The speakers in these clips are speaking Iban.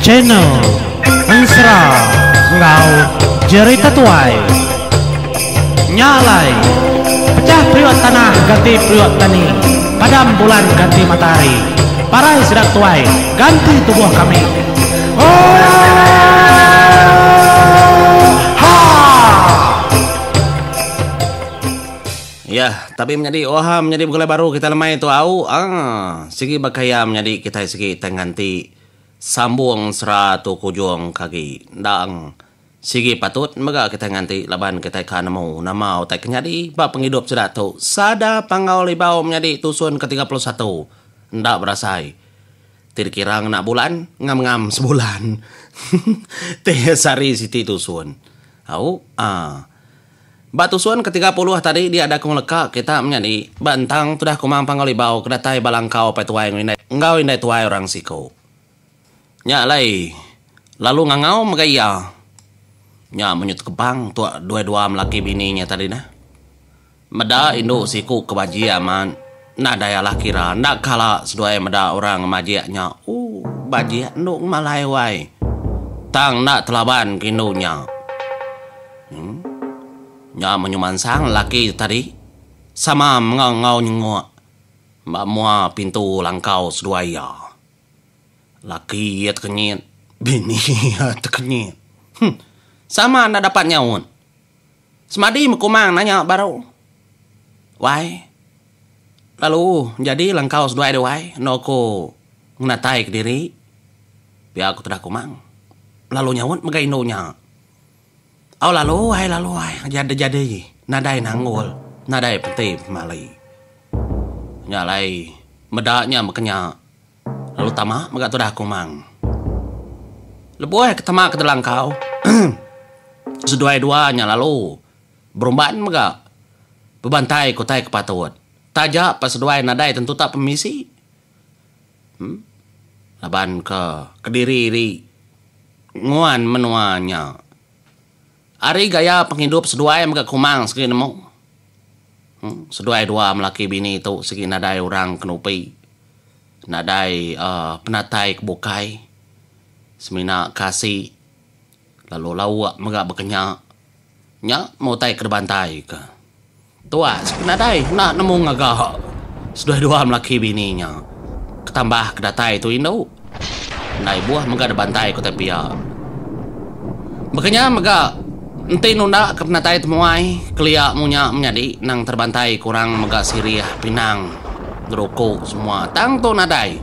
Channel Ensera enggau Jerita Tuai. Nya alai, pechah periuk tanah ganti periuk tani, padam bulan ganti matahari, parai sida tuai ganti tubuh kami. Oohaa! Yah, tapi menyadi oha menyadi begulai baru kitai lemai tu au aaa sigi baka iya menyadi kitai sigi tai nganti sambung sera tu kujung ke agi endang sigi patut mega kitai nganti laban kitai ka nemu nama utai ke nyadi ba pengidup sida tu sada Panggau Libau menyadi tusun ke 31 enda berasai ti dikira ngena bulan ngam-ngam sebulan ti sehari siti tusun au aaa. Ba tusun ke 30 tadi dia ada ku ngeleka kita menyadi ba entang tudah Kumang Panggau Libau ke datai ba langkau apai tuai enggau indai enggau indai tuai orang siku. Nya alai lalu ngangau mega iya. Nya menyut kebang tuak dua dua melaki bini nya tadi nah. Meda indu siku ke bajik amat nadai alah kira enda kala seduai meda orang ngemajik nya ooh bajik endu ngemalai wai. Tang enda telaban ke indu nya. Nya menyu mansang lelaki tu tadi sama menga enggau nyenguk ba mua pintu langkau seduai iya. Laki iya tekenyit, bini iya tekenyit. Huh. Sama enda dapat nyaut. Semadi mekumang nanya baru. Wai. Lalu jadi langkau seduai deh wai endo ku ngenatai kediri. Pia ku tudah kumang. Lalu nyaut mega indu nya. Au lalu ai lalu ai jadi jadi nadai nanggul nadai penti pemali. Nya alai meda nya meka nya lalu tama mega tudah kumang. Lebuh ke tama ke telangkau seduai dua nya lalu berumban mega bebantai ke utai ke patut. Taja pa seduai nadai tentu tak pemisi. Em laban ke kediri ri nguan menua nya. Ari gaya pengidup seduai mega kumang sigi nemu. Em seduai dua melaki bini tu sigi nadai orang ke nupi. Nadai uhh penatai ke bukai. Semina ke asi lalu lauk mega baka nya. Nya meh utai ke dibantai ka. Tuak sigi nadai enda nemu ngaga seduai dua melaki bini nya. Ketambah ke datai tu indu. Enda ibuh mega dibantai ku utai pia. Baka nya mega enti nunda ke penatai temuai kelia munya menyadi nang terbantai ke orang mega sirih pinang ngeruku semua tang tu nadai.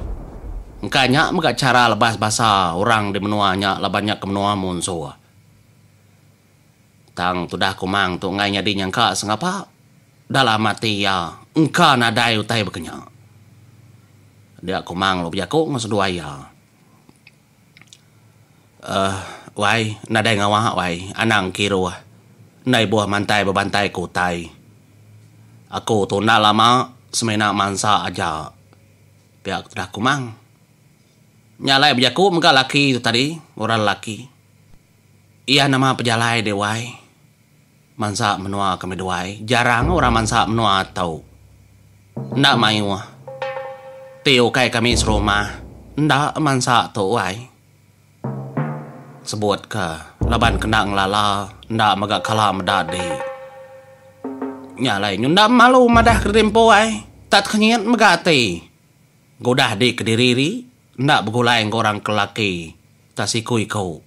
Engka nya mega chara lebas basa orang di menua nya laban nya ke menua munsuh. Tang tudah Kumang tu enggai nyadi nyangka sengapa dalam ati iya engka nadai utai baka nya. Dia Kumang lalu bejaku enggau seduai iya. Uhh wai nadai ngawa wai anang kiruh enda ibuh mantai bebantai ke utai. Aku tu enda lama semina mansa aja pia ku tudah Kumang. Nya alai bejaku mega laki tu tadi orang lelaki. Iya nama pejalai deh wai. Mansa menua kami duai. Jarang orang mansa menua tu. Enda mayuh. Ti ukai kami serumah enda mansa tu wai. Sebut ka laban kena ngelala enda mega kala meda di. Nya alai nyunda malu madah kediri empu ai. Tak tekenyit mega ati. Gudah di kediri ri enda begulai enggau orang ke lelaki. Tak siku iku.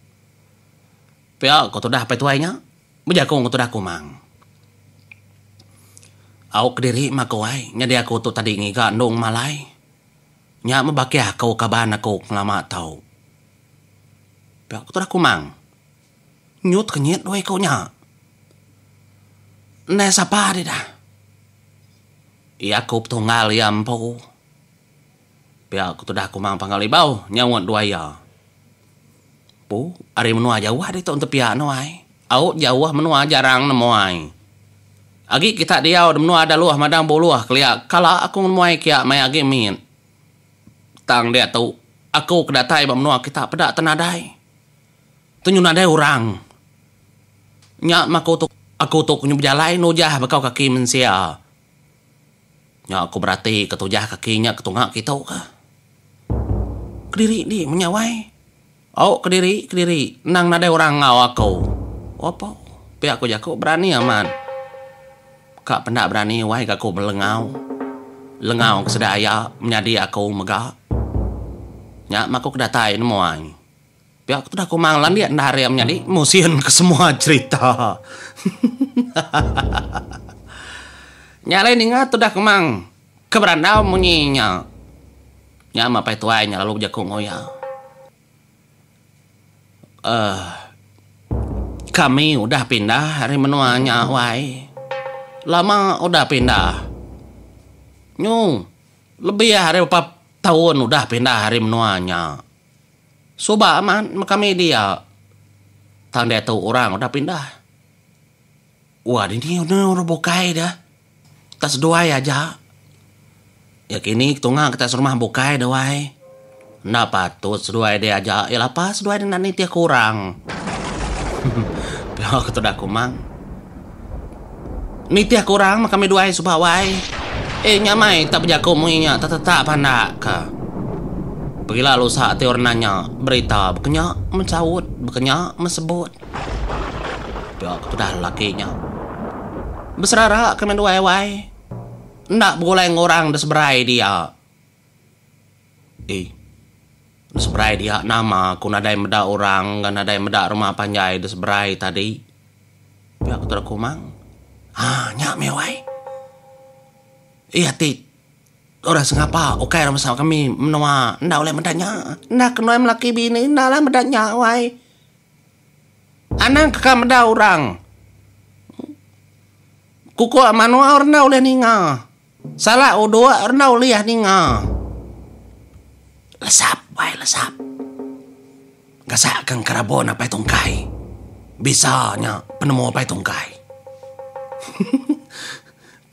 Pia ko tudah apai tuai nya bejaku enggau tudah Kumang. Au kediri mah aku ai nyadi aku tu tadi ngiga endung malai. Nya meh bakih aku kaban aku ngelama tau. Pia ko tudah Kumang. Nyut kenyit dua iku nya. Endai sapa dih dah. Iya ku petunggal iya empu. Pia ku tudah Kumang Panggau Libau nyaut dua iya. Empu ari menua jauh ditu enti pia anu ai. Au jauh menua jarang nemu ai. Agi kita diau di menua Daluh Madang Buluh kelia kala aku ngemuai kia maya agi mit. Tang diatu aku ke datai ba menua kita peda te nadai. Tenyu nadai orang. Nya meh aku tu aku tu ku bejalai nujah bekau kaki mensia. Nya aku berati ke tujah kaki nya ke tunga kitu ka. Kediri di menya wai. Au kediri kediri endang nadai orang enggau aku. Opo pia ku jaku berani amat. Ka penda berani wai ga aku belengau. Lengau ke sida aya menyadi aku mega. Nya meh aku ke datai nemu ai. Pia ku tudah Kumang landik enda ari menyadi musin ke semua cherita. Nya alai ninga tudah Kumang ke berandau munyi nya. Nya meh apai tuai nya lalu bejaku enggau iya. Uhh kami udah pindah ari menua nya wai. Lama udah pindah. Nyu lebih ari beberapa taun udah pindah ari menua nya. Suba amat meh kami dia. Tang diatu orang udah pindah. Wah dini udah orang bukai dah. Tak seduai aja. Ya kini ketunga kita serumah bukai dah wai. Enda patut seduai dia aja. Ya lapa seduai enda nitih ke orang. Pia ke tudah Kumang. Nitih ke orang meh kami duai suba wai. Eh nya mai tak bejaku munyi nya tak tetak pandak ka. Pegila lusa ti orang nanya berita baka nya mensaut baka nya mesebut. Pia ke tudah lelaki nya. Beserara ke meh duai wai. Enda begulai enggau orang da seberai dia. Eh. Da seberai dia nama ku nadai meda orang enggau nadai meda rumah panjai da seberai tadi. Pia ke tudah Kumang. Haa nya meh wai. Eh ati Orang sengapa ukai orang besau kami menua enda ulih meda nya. Enda ke nuan melaki bini enda lah meda nya wai. Anang ke ka meda orang. Kukuk manuk orang enda ulih ninga. Salak uduk orang enda ulih ninga. Lesap wai lesap. Gasak ke engkerabun apai tungkai. Bisa nya penemu apai tungkai.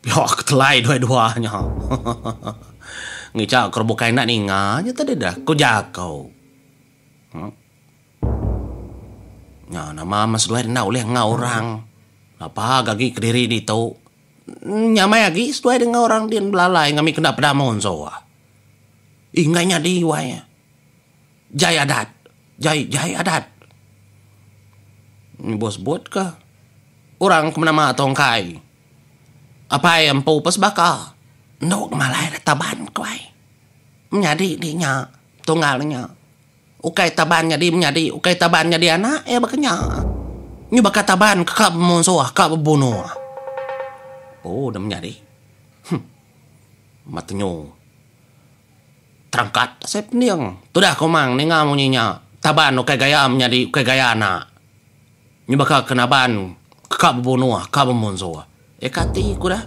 Pia ke telai dua-dua nya. Ngicha ke orang bukai enda ninga nya tadi dah ku jaku. Nya nama meh seduai enda ulih enggau orang. Lapa ga agi kediri ditu. Nyamai agi seduai enggau orang din belalai ngambi kena peda munsuh. Ih enggai nyadi wai. Jai adat. Jai jai adat. Nyebut sebut ka orang ke benama Tongkai. Apai empu pun sebaka. Endo ngemalai da taban ku ai. Menyadi di nya tunggal nya. Ukai taban nyadi menyadi, ukai taban nyadi anak iya baka nya. Nyu baka taban ke ka bemunsuh, ka bebunuh. Oh da menyadi. Huh. Mata nyu. Terangkat asai pending. Tudah Kumang ninga munyi nya. Taban ukai gaya menyadi, ukai gaya anak. Nyu baka ke naban ke ka bebunuh, ka bemunsuh. Eh kati ku dah.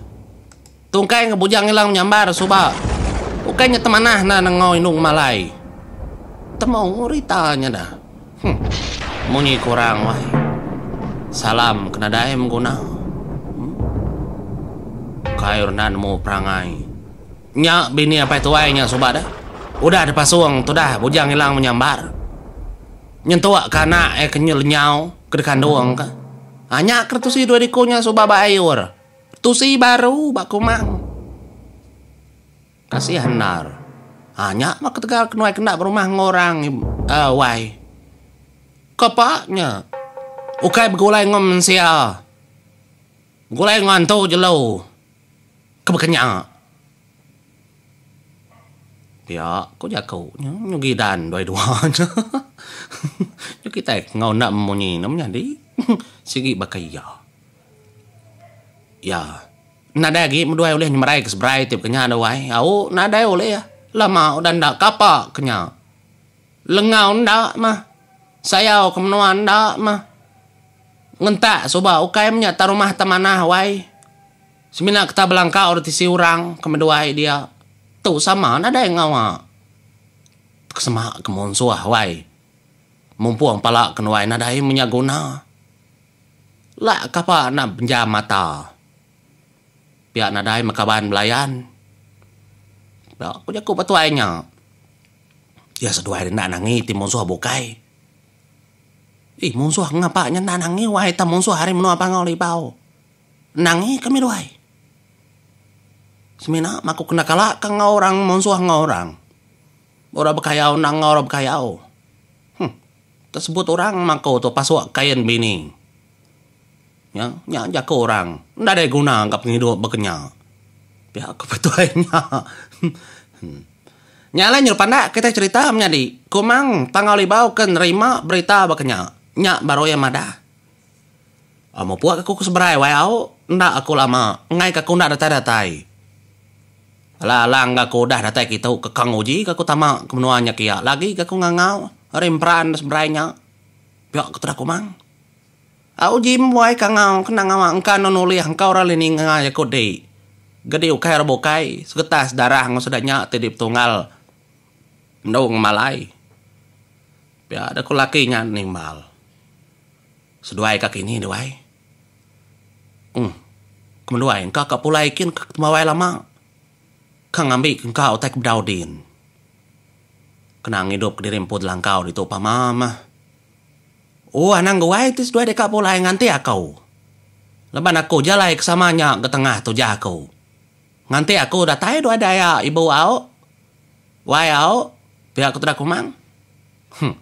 Tungkai enggau Bujang Ilang menyambar suba. Ukai nya temanah enda nengau indu ngemalai. Temu rita nya dah. Huh. Munyi ku orang wai. Salam ke nadai mengguna. Hmm. Kai orang enda nemu perangai. Nya bini apai tuai nya suba dah. Udah dipasung tudah Bujang Ilang menyambar. Nyentuk ke anak iya ke lenyau ke dikandung ka. Ha nya ke tusi dua diku nya suba ba ayur. Tusi baru ba Kumang. Kasih endar. Ha nya mah ketegal ke nuai kenda berumah enggau orang uhh wai. Kepa nya. Ukai begulai enggau mensia. Begulai enggau antu jelu. Ke baka nya. Pia ku jaku nya nyu gidan dua dua nya. Nyu kitai enggau enda memunyi ne menyadi sigi baka iya. Iya nadai agi meduai ulih nyemerai ke seberai ti baka nya deh wai. Au nadai ulih lama udah enda kapa ke nya. Lengau enda mah. Sayau ke menua enda mah. Ngentak suba ukai menya tak rumah tak manah wai. Semina kita belangkau ari tisi orang ke meduai dia. Tu sama nadai ngawa. Kesema ke munsuh wai. Mumpung pala ke nuai nadai menya guna. Lak kapa enda penjam mata. Pia nadai meh kaban belayan. Pia ku jaku ba tuai nya. Iya seduai enda nangi ti munsuh bukai. Ih munsuh ngapa nya enda nangi wai tang munsuh ari menua Panggau Libau. Nangi kami duai. Semina maku kena kala ka enggau orang munsuh enggau orang. Orang bekayau enda enggau orang bekayau. Huh. Tesebut orang mangku tu pasuk kain bini. Nya, nya jaku orang. Nadai guna ga pengidup baka nya. Pia ku petuai nya. Nya alai nyuruh pandak kitai cherita menyadi Kumang Panggau Libau ke nerima berita baka nya. Nya baru iya madah. Mupuk aku ke seberai wai au, enda aku lama, enggai ke aku enda datai-datai. Alang-alang ga aku udah datai kitu ke kang uji ga aku tama ke menua nya kiya lagi ga aku ngangau ari emperan da seberai nya. Pia ku tudah Kumang. Au uji embuai kangau kena ngawa engka anu nulih engka orang ulih ninga jaku di. Gedi ukai orang bukai segetas darah enggau sida nya ti dipetunggal endu ngemalai. Pia da ku laki nya nimbal. Seduai ka kini duai. Uhh. Kemenduai engka ka pulai kin ke tembawai lama. Ka ngambi ke engka utai ke bedau din. Kena ngidup kediri empu telangkau ditu pama mah. Oh anang guai ti seduai deka pulai nganti aku. Laban aku jalai ke sama nya ga tengah tujah aku. Nganti aku datai duai daya ibu au. Wai au, pia ku tudah Kumang. Huh.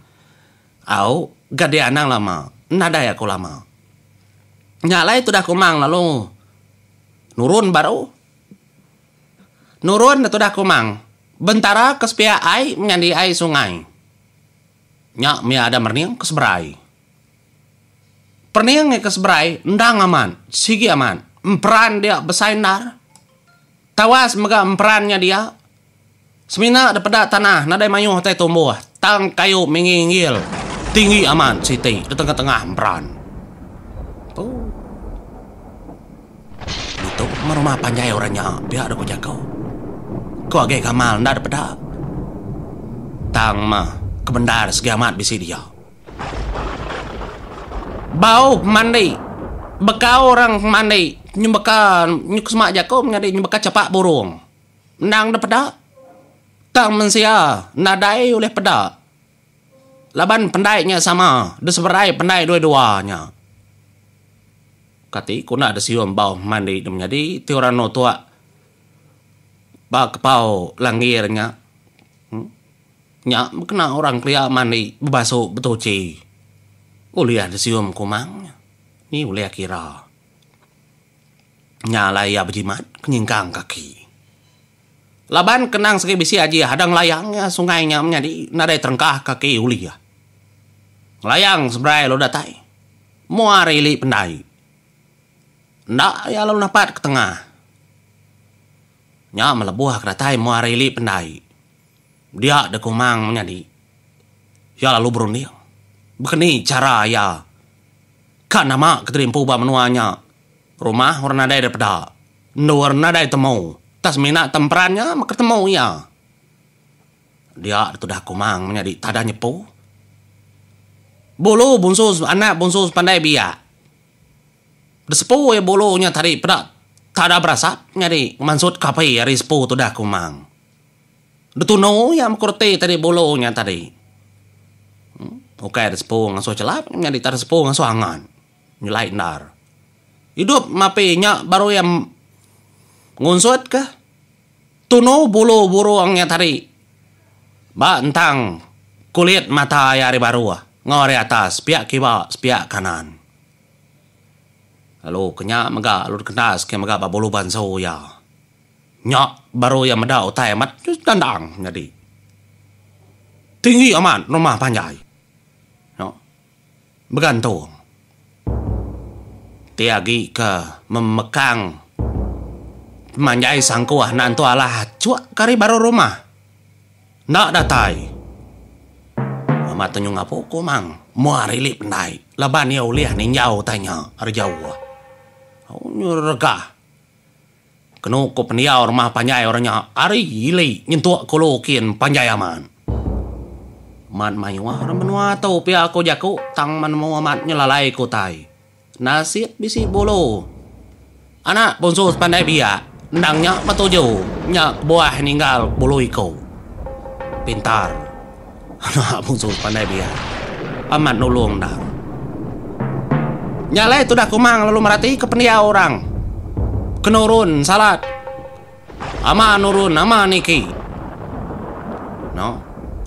Au, ga dia anang lama. Nadai aku lama. Nya alai tudah Kumang lalu nurun baru. Nurun tudah Kumang bentara ke sepiak ai menyadi ai sungai. Nya mih ada merening ke seberai. Perening ke seberai endang amat, sigi amat. Emperan dia besai endar. Tawas mega emperan nya dia. Semina depeda tanah nadai mayuh utai tumbuh tang kayu minggil-nginggil tinggi amat siti di tengah-tengah emperan. Tu. Ditu meh rumah panjai orang nya pia deka jaku. Ku agi gamal enda dipeda. Tang meh ke bendar segi amat bisi dia. Bau mandi bekau orang mandi nyebeka nyuku sema jaku menyadi nyebeka chapak burung. Endang dipeda tang mensia nadai ulih peda. Laban pendai nya sama diseberai pendai dua-dua nya. Kati ku enda disium bau mandi ne menyadi ti orang nutuk ba kepau langgir nya. Nya kena orang kelia mandi bebasu betuchi. Ulih disium kumang nya. Ni ulih kira. Nya alai iya bejimat kenyingkang kaki. Laban kenang segi bisi ajih ada ngelayang iya sungai nya menyadi nadai terengkah kaki ulih iya. Ngelayang seberai lalu datai. Mua ari ili pendai. Enda iya lalu napat ke tengah. Nya melebuh ke datai mua ari ili pendai. Dia deh Kumang menyadi. Iya lalu berunding. Bekeni chara iya ka nama keterimpu ba menua nya. Rumah orang nadai deh peda. Endur nadai temu. Tang semina temperan nya meh ke temu iya. Dia tudah Kumang menyadi tada nyepu. Bulu bunsu anak bunsu sepandai biak. Disepu iya bulu nya tadi peda tada berasap nyadi mansut ke api ari sepu tudah Kumang. Ditunu iya meh ku reti tadi bulu nya tadi. Ukai disepu ngasuh chelap nyadi tada sepu ngasuh angat. Nyelai endar. Idup mapi nya baru iya ngunsut ke tunu bulu burung nya tadi ba entang kulit mata iya ari baruh enggau ari atas sepiak kiba sepiak kanan. Lalu ke nya mega lalu dikendas ke mega ba bulu bansu iya. Nya baru iya meda utai amat dandang nyadi. Tinggi amat rumah panjai. Nya. Begantung. Ti agi ke memekang pemanjai sangkuh enda entu alah achuk ke ari baru rumah. Enda datai. Amat tunjung apu ku mang mua ari ili pendai laban iya ulih ninjau utai nya ari jauh. Nyu regah. Kenu ku pendiau rumah panjai orang nya ari ili nyentuk ke ulu kin panjai amat. Amat mayuh orang menua tu pia ku jaku tang menemu amat nyelalai ke utai. Nasit bisi bulu. Anak bunsu sepandai biak endang nya betuju nya kebuah ninggal bulu iku. Pintar. Anak bunsu pandai biak. Amat nulung endar. Nya alai tudah Kumang lalu meratika pendiau orang ke nurun salat. Ama nurun ama niki. No.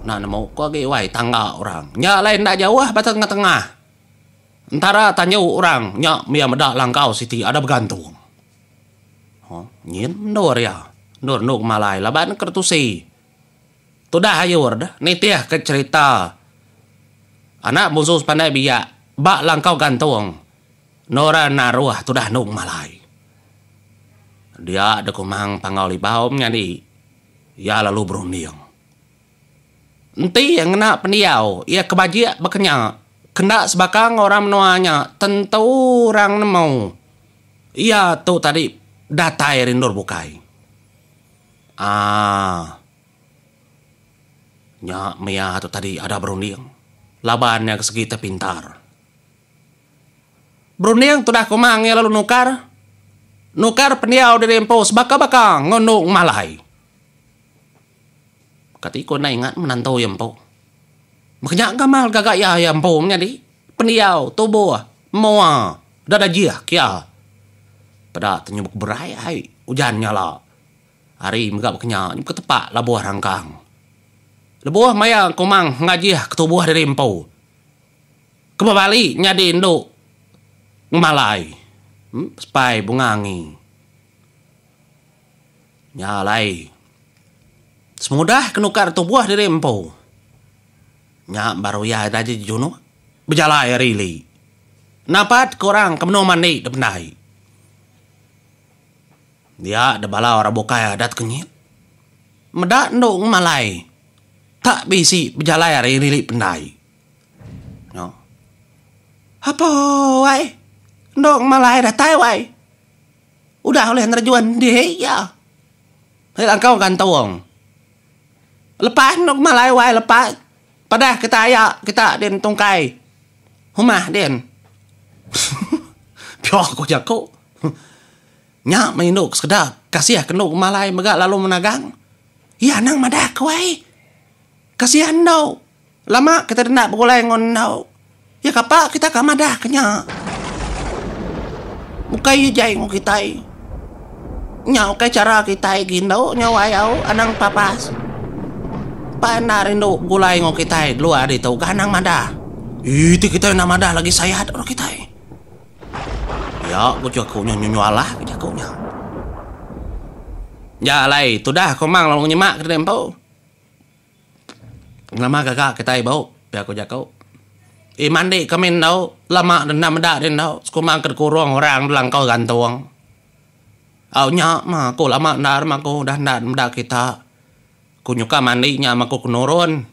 Enda nemu ku agi wai tangga orang. Nya alai enda jauh ba tengah-tengah. Entara tanju orang nya mia meda langkau siti ada begantung. Huh nyin endur iya. Endur endu malai laban ke tusi. Tudah ayur deh nitih ke cherita anak bungsu sepandai biak ba langkau gantung endur naruh tudah endu malai. Dia dekumang Panggau Libau menyadi iya lalu berunding. Enti iya ngena pendiau iya ke bajik baka nya, kenda sebaka enggau orang menua nya tentu orang nemu iya tu tadi datai ari endur bukai. Aaa. Nya mia tu tadi ada berunding laban iya ke segi te pintar. Berunding tudah kumang iya lalu nukar nukar pendiau diri empu sebaka-baka enggau endu ngemalai. Kati ko enda ingat menantu iya empu. Baka nya gamal gaga iya iya empu menyadi pendiau, tubuh, moa da dajih kia. Peda te nyebuk berai ai ujan nyala. Hari mega baka nya nyebuk tepak labuh rangkang. Lebuh maya Kumang ngajih ke tubuh diri empu ke bebali nyadi endu ngemalai sepai bunga angi. Nya alai, semudah ke nukar tubuh diri empu, nya baru iya ida jejunuk bejalai ari ili. Napat ke orang ke benung mandi da pendai. Dia da bala orang bukai adat kenyit. Meda endu ngemalai tak bisi bejalai ari ili pendai. Nya. Apo wai, endu ngemalai datai wai. Udah ulih nerejun diri iya. Ri langkau gantung. Lepas enda malai wai lepas padah kita aya kita din tungkai rumah din. Pia ku jaku. Nya meh indu ke sekeda kasih ke endu malai mega lalu menagang. Iya anang madah ke wai. Kasih endu. Lama kita enda begulai enggau endu. Iya kapa kita ka madah ke nya. Ukai iya jai enggau kitai. Nya ukai chara kitai gindu nya wai au anang papas. Pa enda rindu begulai enggau kitai dulu ari tu ga anang madah. Ii ti kitai enda madah lagi sayat orang kitai. Iya ku jaku nya nyu alah ku jaku nya. Nya alai tudah ku mang lalu nyemak ke diri empu. Nama gaga kitai bau, pia ku jaku. Ih mandi kami endu, lama enda meda deh endu, sekumbang ke dikurung orang belangkau gantung. Au nya mah aku lama endar mah aku udah enda meda kita. Ku nyuka mandi nya mah aku ke nurun.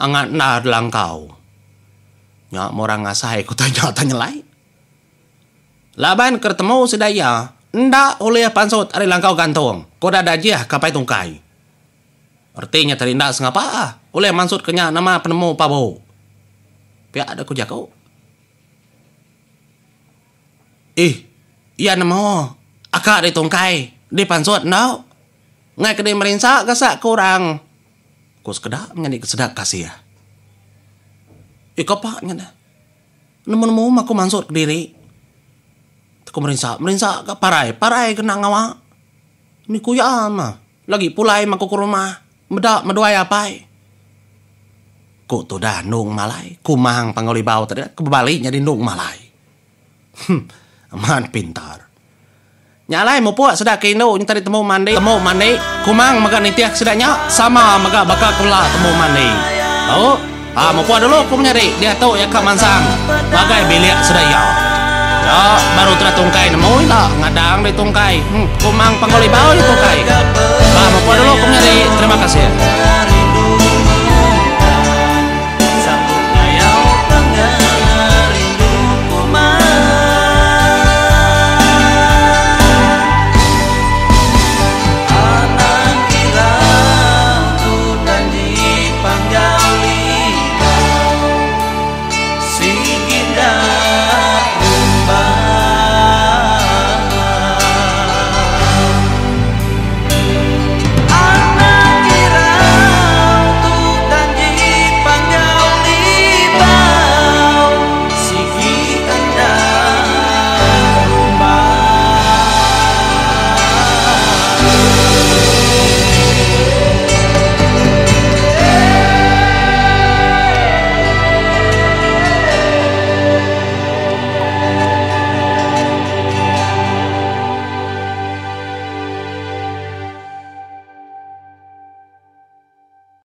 Angat endar dilangkau. Nya meh orang ngasai ku tanya tanya nyelai. Laban ke ditemu sida iya, enda ulih pansut ari langkau gantung, ku udah dajih ke apai tungkai. Reti nya tadi enda sengapa ulih mansut ke nya nama penemu pabu. Pia da ku jaku. Ih, iya nemu aka di tungkai di pansut endo. Ngai ke di merinsa gasak ke orang. Ku sekeda menyadi ke sida kasih. Ih kapa nya deh. Nemu-nemu aku mansut kediri. Ku merinsa, merinsa ga parai, parai kena ngawa. Ni ku iya mah. Lagi pulai meh aku ke rumah meda meduai apai. Ku tudah Endung Malai, Kumang Panggau Libau tadi ke bebali nyadi Endung Malai. Huh, amat pintar. Nya alai mupuk sida ke indu nya tadi temu mandi, temu mandi, Kumang mega nitih ke sida nya sama mega baka ke bela temu mandi. Au, ha mupuk dulu ku menyadi diatu iya ka mansang ngagai bilik sida iya. Ya, baru tudah tungkai nemu ila ngadang deh tungkai. Kumang Panggau Libau nya tungkai. Ba mupuk dulu ku menyadi. Terima kasih.